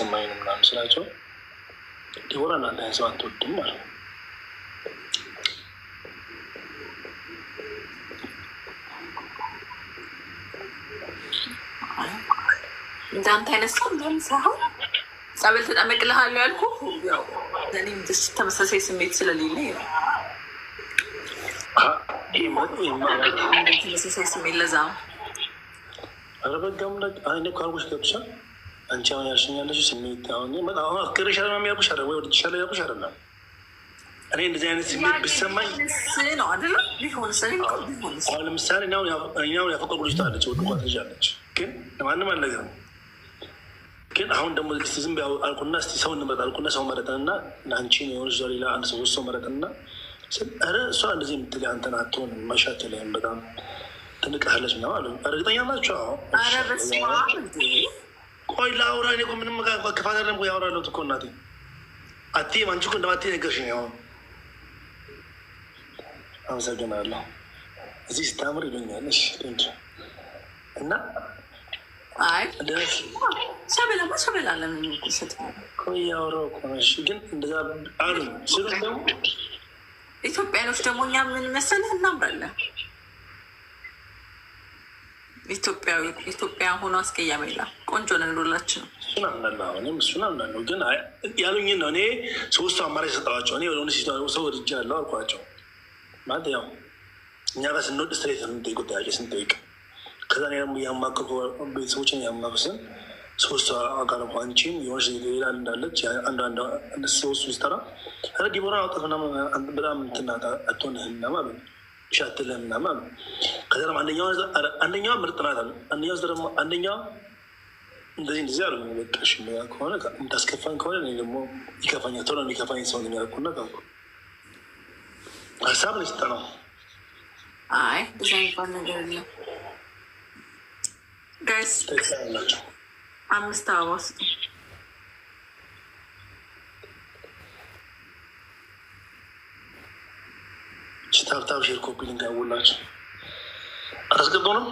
እየተሰማኝ ነው ምናምን ስላቸው ዲቦራ እናንተ አይነት ሰው አትወድም ማለት ነው። እንዳንተ አይነት ሰው ምናምን ሳይሆን ጸበል ተጠመቅልሃለሁ ያልኩህ ያው እኔም ተመሳሳይ ስሜት ስለሌለኝ ነው። ተመሳሳይ ስሜት ለዛ ነው። ኧረ በሕግ አምላክ እኔ እኮ አልኩሽ፣ ገብቶሻል። አንቺ አሁን ያልሽኝ ያለሽው ስሜት አሁን አሁን አፍቅሬሻለሁ ምናምን ያልኩሽ አይደለም ወይ ወድጄሻለሁ ያልኩሽ አይደለም። እኔ እንደዚህ አይነት ስሜት ቢሰማኝ ነው አይደለ? ቢሆንስ እኔ እኮ ቢሆንስ አሁን ለምሳሌ እኔ አሁን ያፈቀርኩ ልጅቷ አለች፣ የወደድኳት ልጅ አለች፣ ግን ለማንም አልነግርም። ግን አሁን ደግሞ እስኪ ዝም ብዬ አልኩና እስኪ ሰው እንምረጥ አልኩና ሰው መረጥንና አንቺን የሆነች ሌላ አንድ ሰው ሰው መረጥንና ስል ኧረ እሷ እንደዚህ የምትል አንተን አትሆንም፣ መሻትልህም በጣም ትንቅሃለች ምናምን አሉኝ። እርግጠኛ ናቸው? አዎ። ኧረ በስመ አብ እንዴ! ቆይ ላውራ። እኔ እኮ ምንም ክፋት አይደለም እኮ ያወራለሁት እኮ እናቴ። አትይም አንቺ እኮ እንደማትይ ነገርሽኝ። አሁን አመሰግናለሁ። እዚህ ስታምር ይሉኛል። እሺ thank you። እና አይ ሸበላማ ሸበላ ለምን ሸጥ እኮ እያወራሁ እኮ ነው። እሺ ግን እንደዛ አሉኝ ስሉ ደግሞ ኢትዮጵያኖች ደግሞ እኛ ምን መሰለህ እናምራለን። ኢትዮጵያዊ ኢትዮጵያ ሆኖ አስቀያሚ የለም። ቆንጆ ነን ሁላችንም። እሱን አምናለሁ። እኔም እሱን አምናለሁ። ግን ያሉኝን ነው። እኔ ሶስቱ አማራጭ ሰጠኋቸው። እኔ ወደ ሰው ወድጃለሁ አልኳቸው። ማለት ያው እኛ ጋር ስንወድ straight ነው የምንጠይቀው ጥያቄ ስንጠይቅ፣ ከዛ እኔ ደግሞ እያማከርኩ ቤተሰቦችን እያማከርኩ ስል ሶስቱ አቃረብኩ። አንቺም የሆነች ሌላ እንዳለች አንድ ሶስቱ ስጠራ ኧረ ዲቦራ አውጣት ምናምን በጣም እንትን ናት አትሆንህም ምናምን አሉኝ። እሺ አትልህም ምናምን አሉ። ከዛ ደግሞ አንደኛዋ ምርጥ ናት አሉ። አንደኛዋ ደግሞ አንደኛዋ እንደዚህ እንደዚህ አሉ። በቃ እሺ እንደዛ ከሆነ የምታስከፋኝ ከሆነ እኔ ደግሞ ይከፋኛል፣ ቶሎ የሚከፋኝ ሰው ነኝ አልኩና ተውኩ። ሀሳብ ነው የሰጠነው። አይ ብዙ የሚባል ነገር የለም guys። ትክክል። 5 አበባ ስጡ። Tap tap share copy link አወላችሁ አታስገባው ነው።